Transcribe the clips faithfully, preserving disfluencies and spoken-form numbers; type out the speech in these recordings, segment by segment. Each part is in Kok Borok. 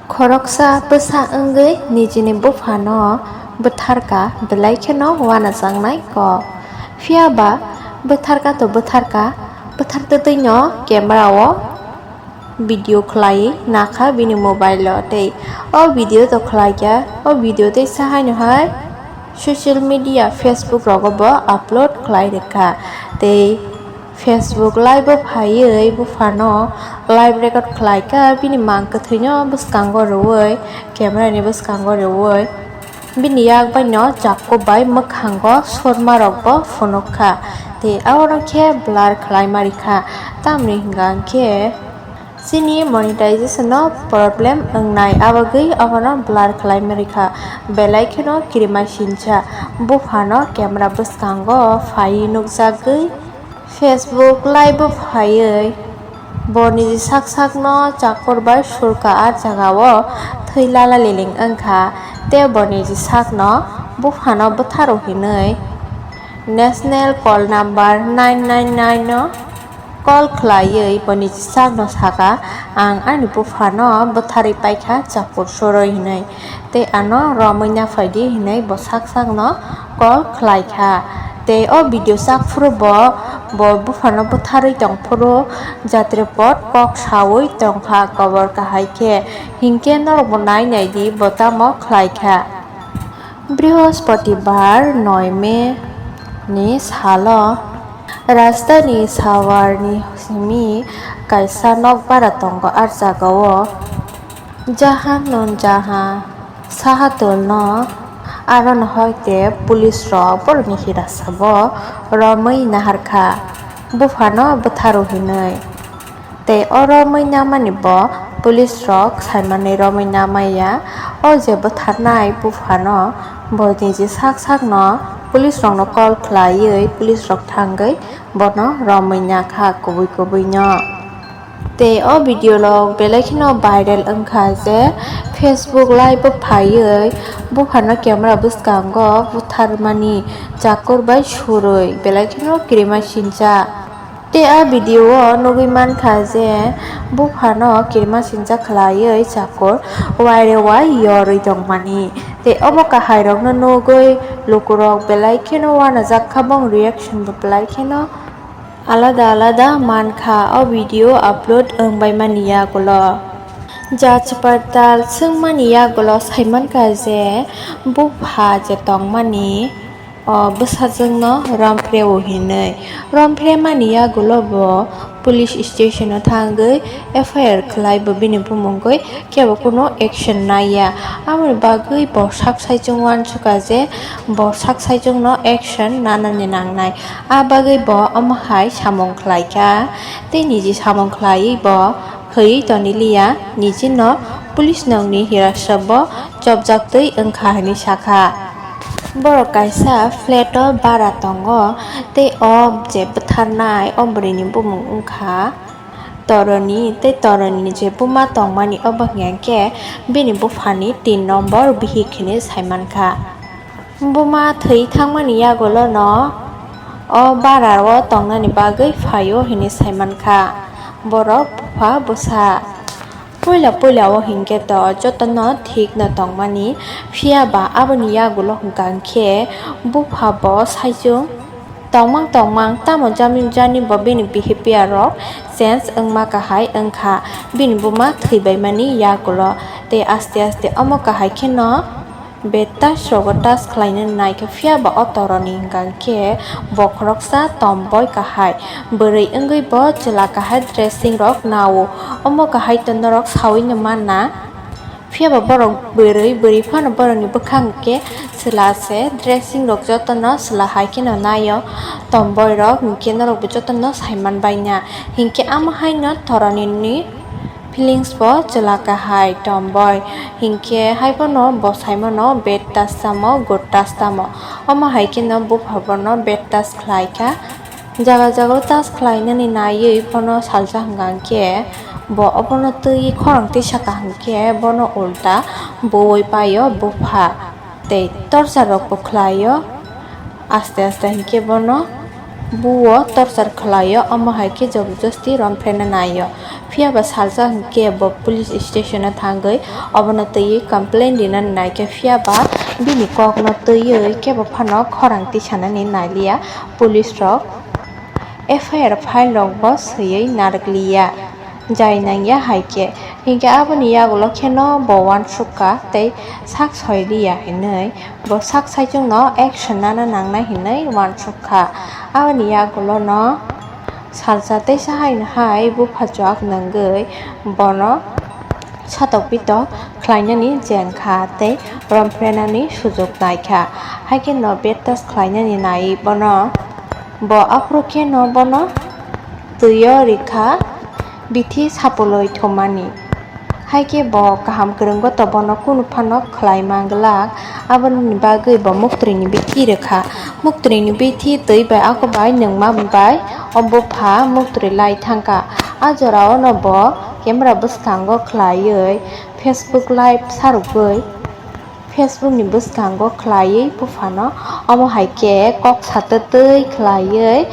Khoroksa bwsa wngwi nijini buphano bwtharkha, belai kheno uanajaknai kok. Phiya ba bwtharkha to bwtharkha, bwthartwtwino camera o video khlaiwi nakha bini mobile o, tei o video to khlaikha, o video teisa haino hai social media, Facebook rogo bo upload khlai rwkha, tei Facebook live o phaiwi buphano live record khlaikha, bini mang kwthwino bwskango rwui, camera ni bwskango rwui. Bini yak baino chakku bai mwkhango sotma rokbo phunukha, tei abo no khe blur khlaima rikha, tamni hwnka hwnkhe chini monetization no problem wngnai, abagwi abono blur khlaima rikha. Belai kheno kirimasingcha buphano camera bwskango phaiwi nukjagwi, Facebook live o phaiwi bo niji sak sakno chakur bai surka, a jagao thwi lala liling wngkha, tei bo niji sakno buphano bwtharo hinwi national call number nine nine nine no call khlaiwi bo niji sakno saka, "Ang ani buphano bwtharwi paikha chakur surwi," hinwi. Tei ano romwi naphai di hinwi bo sak sakno call khlai kha. Tei o video sak phuru bo, bo buphano bwtharwi tong phuru jatri pot kok saui tong kha, kobor kahai khe, hinkhe norok bo nai nai di bo tamo khlai kha. Brihospatibar noi May ni salo rajdhani Sawar ni simi kaisa nokbara tongo, ah jagao Jahan Nun Jahan Sahatul no aro no hoite police rok borok ni hirasa bo romwi naharkha, buphano bwtharo hinwi. Tei o romwi namani bo police rok saimanwi romwi namaya. O je bwtharnai buphano bo niji sak sakno police rokno call khlaiwi police rok thangwi bono romwi nakha kubui kubui no. Tei o video rok belai kheno viral wngkha je Facebook live o phaiwi buphano camera bwskango butharmani chakur bai surwi belai kheno kirimasingcha. Tei a video o nugwi mankha je buphano kirimasingcha khlaiwi chakur waire wai yorwi tongmani. Tei obo kahairokno nugwi lukurok belai kheno uanajakha, bong reaction bo belai kheno alada alada mankha o video upload wngbaimani yagulo. Jach partal swngmani yagulo saimankha je bupha je tongmani o bwsajwkno romphre o hinwi. Romphre mani yagulo bo police station o thangwi F I R khlai bo bini bumungwi, kebo kunu action naiya. Aboni bagwi bo sak saichung uansukha je bo sak saichungno action nanani nangnai. A bagwi bo omo hai samung khlaikha tei niji samung khlaiwi bo khwiwi toniliya, nijino police nokni hirasabo chopjaktwi wngkha hinwi sakha. Borok kaisa flat o bara tongo tei o je bwtharnai o bwrwini bumung wngkha Toroni tei Toroni je buma tongmani obo hwnkhe bini buphani tin nombor bihik hinwi saimankha. Buma thwi thangmani yagulono o bara o tongnani bagwi phaio hinwi saimankha borok bupha bwsa. Puila puila o hinkhe to jotono thik no tongmani, phiya ba aboni yagulo hwnkha hinkhe bupha bo saichung tongmang tongmang tamo jani jani bo bini behavior rok change wngma kahai wngkha bini buma thwibaimani yagulo. Tei aste aste omo kahai kheno bed touch rogo touch khlaina naikha, phiya ba o toroni hwnkha hinkhe bokhoroksa tomboi kahai bwrwi wngwi bo chwla kahai dressing rok nao. Omo kahai to norok saui no manna. Phiya ba borok bwrwi, bwrwi phano borokni bwkhang khe chwla se dressing rok jotono chwla hai kheno naio. Tomboi rok hinkhe norok bo jotono saiman baina. Hinkhe amo haino toroni ni feelings bo chwla kahai tomboi. Hinkhe hai phano bo saimano bed touch tamo, good touch tamo. Omo hai kheno bupha bono bed touch khlai kha. Jaga jaga o touch khlainani naiwi bono salsa hwnkha hinkhe bo obono twi khorang twi saka hinkhe bono ulta buwi paio bupha tei torsa rok bo khlaio. Aste aste hinkhe bono Buo torture khlaio, omo hai khe jabardasti romphena naio. Phiya ba salsa hwnkhe bo police station o thangwi obono twiwi complain rina naikha, phiya ba bini kokno twiwi kebo phano khorang tisanani nailiya police rok. F I R file rok bo swiwi narwkliya, jai nangya hai khe. Hinkhe aboni yagulo kheno bo uansukha tei sak soi liya hinwi. Bo sak saichungno action nana nangnai hinwi uansuk kha. Aboni yagulono salsa teisa haino hai bupha chuak nangwi bono satok pitok khlainani jeng kha tei romprenani sujuk nai kha. Haikhe no bed touch khlainani naiwi bono, bo aphuru kheno bono twio rikha bithi sapulwi thumani. Haikhe bo kaham kwrwngbo to bono kunu phano khlai manglak, aboni bagwi bo muktwrwini bithi rwkha. Muktwrwini bithi twi bai ako bai nwngma bai o bupha muktwrwi lai thangkha. A jorao no bo camera bwskango khlaiwi Facebook live sarwgwi, Facebook ni bwskango khlaiwi buphano omo hai khe kok satwtwi khlaiwi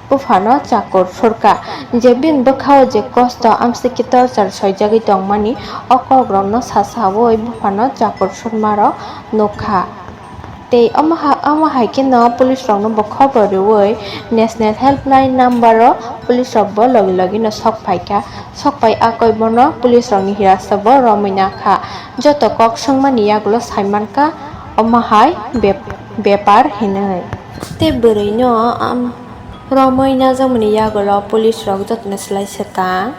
buphano chakur surkha. Je bini bwkhao je kosto amsiki torchar soijagwi tongmani, o kokrokno sasaui buphano chakur surmarok nukha. Tei omo ha-, omo hai kheno police rokno bo khobor rwui National Helpline number o police rok bo logi logi no sok phaikha. Sok pai akoi bono police rokni hirasa bo romwi nakha. Joto kok swngmani yagulo saimankha omo hai bep-, bepar hinwi. Tei bwrwino, am, romwi najakmani yagulo police rok jotono swlai swkang.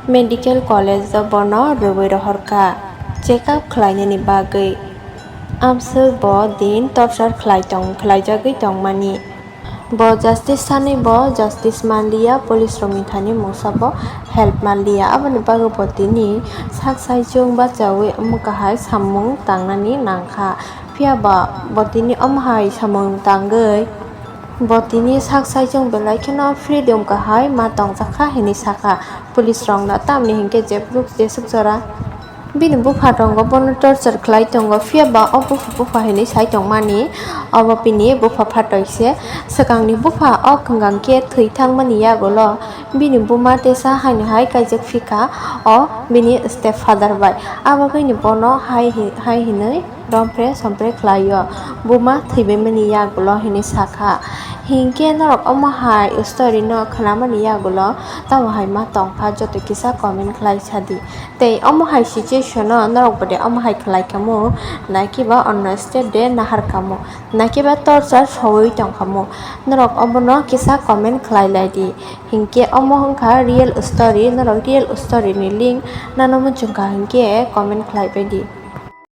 Medical college o bono rwui rohorkha check up khlainani bagwi. Amswk bo din torchar khlai tong-, khlaijagwi tongmani. Bo justice sanwi bo justice manliya, police rokni thani mungsa bo help manliya. Aboni bagwi bo tini sak saichung bachaui omo kahai samung tangnani nangkha. Phiya ba bo tini omo hai samung tangwi bo tini sak saichung belai kheno freedom kahai ma tongjakha hinwi sakha. Police rokno tamni hinkhe jephru jeswk jora bini bupha tongo, bono torture khlai tongo, phiya ba o bupha bupha hinwi sai tongmani. Obo bini bupha phatoi se, swkangni bupha o kwngkang khe thwi thangmani yagulo bini buma teisa haino hai kaijak phikha o bini step father bai. Abo bini bono hai hi-, hai hinwi rompre sompre khlaio, buma thwibaimani yagulo hinwi sakha. Hinkhe norok omo hai story no khnamani yagulo tamo hai ma tongkha, joto kisa comment khlai sadi. Tei omo hai situation o norok bo de omo hai khlai khamu, naikiba onno state de nahar khamu, naikiba torchar soui tong khamu, norok obono kisa comment khlai lai di. Hinkhe omo wngkha real story, norok real story ni link nano muchungkha hinkhe comment khlai bai di.